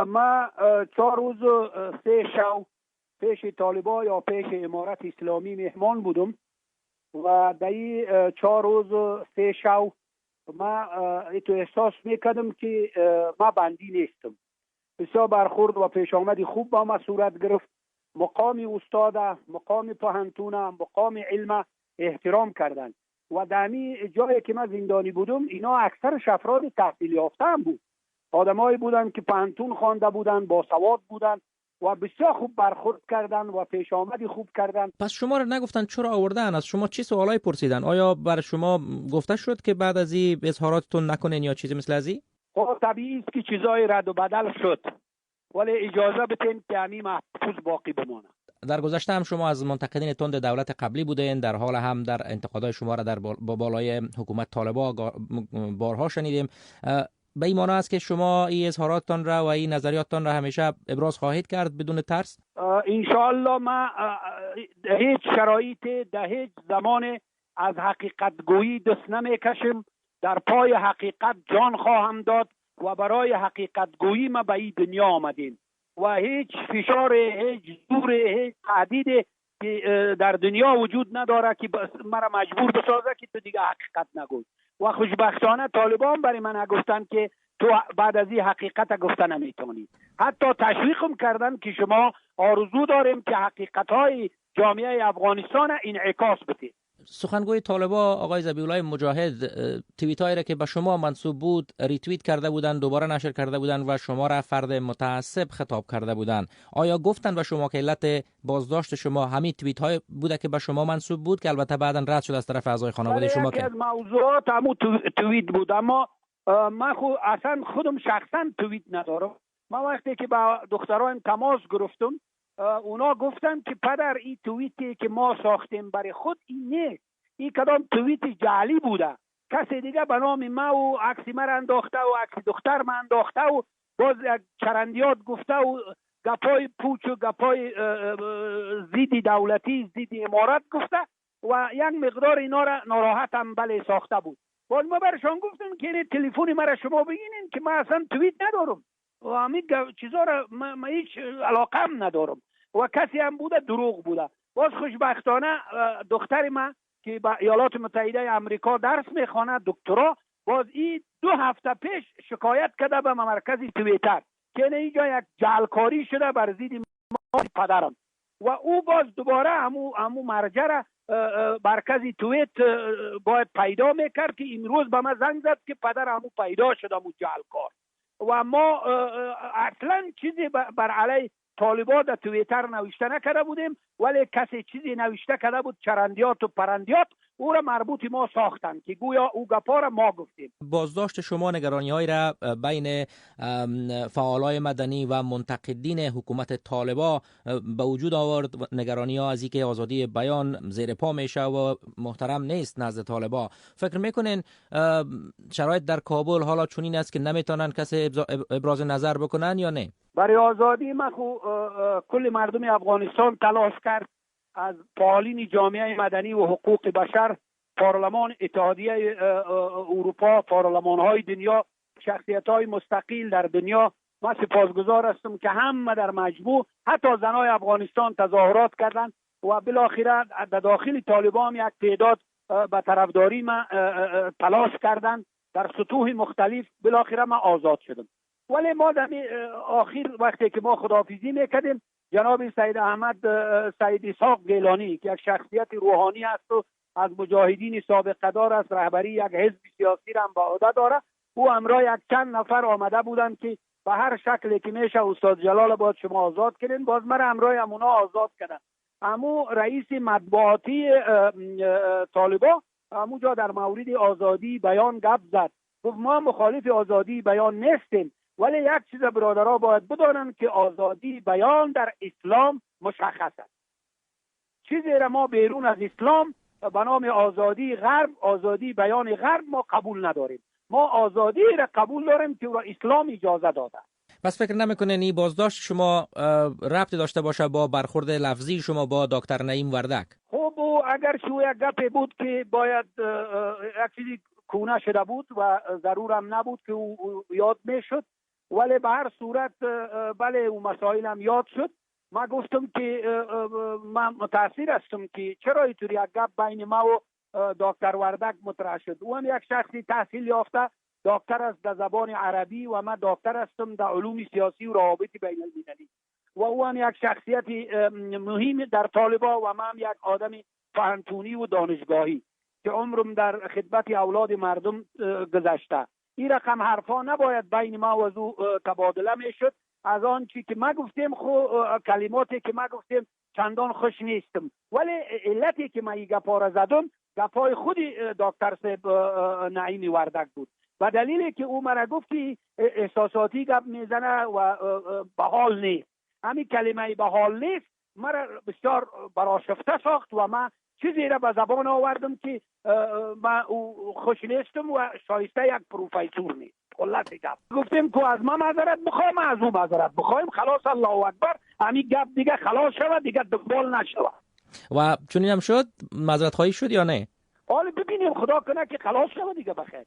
ما 4 روز و 3 شو پیش طالبا یا پیش امارت اسلامی مهمان بودم و در این 4 روز و 3 شو ما ایتو احساس میکردم که ما بندی نیستم. بسیار برخورد و پیش آمد خوب با ما صورت گرفت. مقام استاد، مقام پوهنتون، مقام علم احترام کردن و در جایی که من زندانی بودم، اینا اکثرش افراد تحصیل یافته هم بود، آدمایی بودن که پوهنتون خوانده بودن، با سواد بودن و بسیار خوب برخورد کردن و پیش آمدی خوب کردن. پس شما را نگفتن چرا آوردن؟ از شما چی سوالای پرسیدن؟ آیا بر شما گفته شد که بعد از این اظهاراتتون نکنین یا چیزی مثل از این؟ خب، طبیعی است که چیزای رد و بدل شد، ولی اجازه بتین که همی محفوظ باقی بمانه. در گذشته هم شما از منتقدین تند دولت قبلی بودین، در حال هم در انتقادهای شما را در بالای حکومت طالبا بارها شنیدیم. به این معنی است که شما این اظهاراتتان را و این نظریاتتان را همیشه ابراز خواهید کرد بدون ترس؟ انشاءالله، ما هیچ شرایط، در هیچ زمان از حقیقت گویی دست نمیکشم. در پای حقیقت جان خواهم داد و برای حقیقت گویی ما به این دنیا آمدیم و هیچ فشار، هیچ زور، هیچ تهدید که در دنیا وجود نداره که مرا مجبور بسازه که تو دیگه حقیقت نگو. و خوشبختانه طالبان برای من نگفتن که تو بعد از این حقیقت گفته نمیتونی. حتی تشویقم کردن که شما آرزو داریم که حقیقت های جامعه افغانستان انعکاس بده. سخنگوی طالبا، آقای ذبیح مجاهد، توییت هایی را که به شما منسوب بود ریتوییت کرده بودند، دوباره نشر کرده بودند و شما را فرد متعصب خطاب کرده بودند. آیا گفتند به شما که علت بازداشت شما همین توییت های بوده که به شما منسوب بود، که البته بعدا رد شد از طرف اعضای خانواده شما؟ که از موضوعات همو توییت بود، اما من خو اصلا خودم شخصا توییت ندارم. ما وقتی که با دخترایم تماس گرفتم، اونا گفتن که پدر، این توییتی که ما ساختیم برای خود، این نیست، این کدام توییت جعلی بوده. کسی دیگه به نام ما و عکس مرا انداخته و عکس دختر من انداخته و باز یک چرندیات گفته و گپای پوچ و گپای ضد دولتی، ضد امارت گفته و یک مقدار اینا را ناراحت هم بله ساخته بود. باز ما برشان گفتم که این تلفن مرا شما بگیرین که من اصلا توییت ندارم و همین چیزا را ما هیچ علاقه هم ندارم و کسی هم بوده دروغ بوده. باز خوشبختانه دختر من که به ایالات متحده امریکا درس میخوانه، دکترا، باز این 2 هفته پیش شکایت کرده به مرکز تویتر که اینجا یک جعلکاری شده بر ضد ما پدرم و او باز دوباره همو مرجع را مرکز تویت باید پیدا میکرد که امروز به ما زنگ زد که پدر همو پیدا شده، همو جعلکار. و ما اصلا چیزی بر علیه طالبا در تویتر نوشته نکرده بودیم، ولی کسی چیزی نوشته کرده بود، چرندیات و پرندیات، او را مربوط ما ساختن که گویا او گپا را ما گفتیم. بازداشت شما نگرانی های را بین فعالای مدنی و منتقدین حکومت طالبا به وجود آورد، نگرانی ها از اینکه آزادی بیان زیر پا میشه و محترم نیست نزد طالبا. فکر میکنین شرایط در کابل حالا چنین است که نمیتونن کسی ابراز نظر بکنن یا نه؟ برای آزادی من کل مردم افغانستان تلاش کرد، از فعالین جامعه مدنی و حقوق بشر، پارلمان اتحادیه اروپا، پارلمان های دنیا، شخصیت های مستقل در دنیا، ما سپاسگزار هستم که همه در مجموع، حتی زنای افغانستان تظاهرات کردند و بالاخره در داخل طالبان یک تعداد به طرفداری ما تلاش کردند در سطوح مختلف. بالاخره ما آزاد شدم. ولی ما در آخر وقتی که ما خداحافظی میکردیم، جناب سید احمد سید اسحاق گیلانی که یک شخصیت روحانی است و از مجاهدین سابقه دار است، رهبری یک حزب سیاسی را هم به عهده داره، او همراه یک چند نفر آمده بودند که به هر شکلی که میشه استاد جلال باید شما آزاد کردین. باز مرا همراه امونا آزاد کردن. امو رئیس مطبوعاتی طالبا اموجا در مورد آزادی بیان گپ زد، گفت ما مخالف آزادی بیان نیستیم، ولی یک چیز برادرها باید بدانند که آزادی بیان در اسلام مشخص است. چیزی را ما بیرون از اسلام به نام آزادی غرب، آزادی بیان غرب، ما قبول نداریم. ما آزادی را قبول داریم که او را اسلام اجازه داده. پس فکر نمیکنین این بازداشت شما ربط داشته باشه با برخورد لفظی شما با دکتر نعیم وردک؟ خب، او اگر شو یک گپ بود که باید یک چیزی کونه شده بود و ضرورم نبود که او یاد میشد. ولی به هر صورت بله، او مسائل هم یاد شد. ما گفتم که من متاثر هستم که چرا اینطوری یک گپ بین ما و دکتر وردک مطرح شد. او هم یک شخصی تحصیل یافته، دکتر است در زبان عربی و من دکتر هستم در علوم سیاسی و روابط بین المللی و او هم یک شخصیت مهم در طالبا و من هم یک آدم پوهنتونی و دانشگاهی که عمرم در خدمت اولاد مردم گذشته. این رقم حرفا نباید بین ما و او تبادله میشد. از آن چی که ما گفتیم، خو کلماتی که ما گفتیم چندان خوش نیستم، ولی علتی که ما این گپا را زدم، گپای خود دکتر صاحب نعیمی وردک بود و دلیلی که او مرا گفت که احساساتی گپ میزنه و به حال نیست، همین کلمه به حال نیست مرا بسیار برآشفته ساخت و ما چیزی را به زبان آوردم که ما او خوش نیستم و شایسته یک پروفیسور نیست. خلاص گپ گفتیم که از ما معذرت بخوایم، از او معذرت بخوایم، خلاص، الله اکبر، همین گپ دیگه خلاص شود، دیگه دنبال نشود. و چنین هم شد؟ معذرت خواهی شد یا نه؟ حالا ببینیم، خدا کنه که خلاص شود دیگه، بخیر.